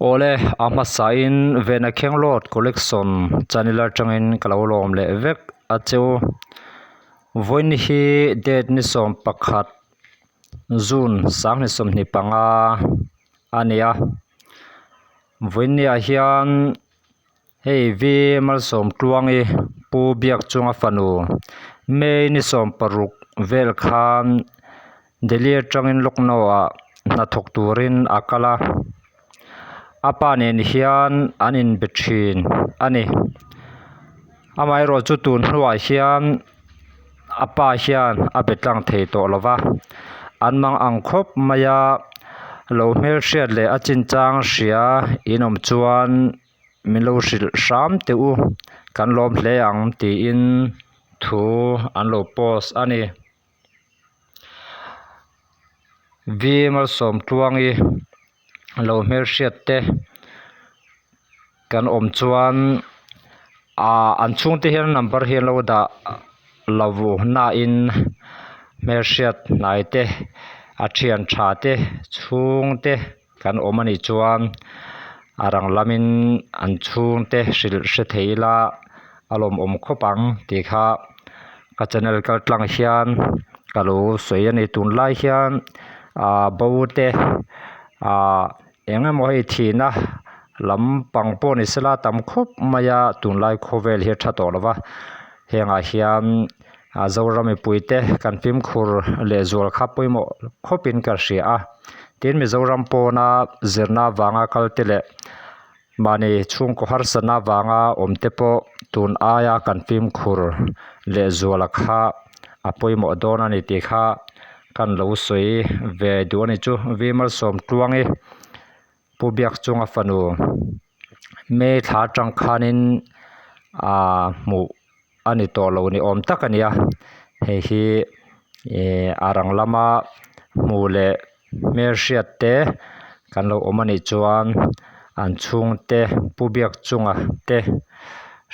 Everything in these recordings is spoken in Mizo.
Awle, a hmasain Vena Khenglawt Collection channel atangin ka lo lawm leh vek a cheu. Vawiin hi date ni 11 June 2025 a ni a. Vawiin niah hian hei V Malsawmtluangi Pu Biakchunga fanu May ni 16 vel khan Delhi atangin Lucknow ah hnathawk turin a kal a, a pa nen hian an inbe thin a ni. Amaherawh chu tun hnuah hian a pa hian a be tlang thei tawh lo va, an mang ang khawp mai a, lo hmelhriat leh a chinchang hria in awm chuan min lo hrilh hram teh u, kan lawm hle ang tiin thu an lo post a ni. V Malsawmtluangi lo hmelhriat te kan awm chuan ah an chhungte hian number hi an lo dah lo na in hmelhriat hnai te a thian tha te chhungte kan awm anih chuan a rang lamin an chhungte hrilh hre thei ila a lawmawm khawp ang tih kha ka channel kal tlang hian ka lo sawi a ni tunlai hian ah bo te ah eng emaw hei thihna lampang pawh ni sela tam khawp mai a tunlai khawvel hi a tha tawh lo va hengah hian ah Zoram mipui te kan fimkhur lehzual kha pawimawh khawpin ka hria a tin Mizoram pawna zirna vanga kal te leh mahni chhungkaw harsatna vanga awm te pawh tun aia kan fimkhur lehzual kha a pawimawh dawn a ni tih kha kan lo sawi ve duh a ni chu V Malsawmtluangi Pu Biakchunga fanu May thla atang khanin aaa hmuh a ni tawh lo ni awm tak a ni a hei hi ihh a rang lama hmuh leh hmelhriat te kan lo awm a nih chuan an chhungte Pu Biakchunga te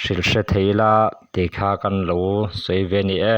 hrilh hre thei ila tih kha kan lo sawi ve a ni e.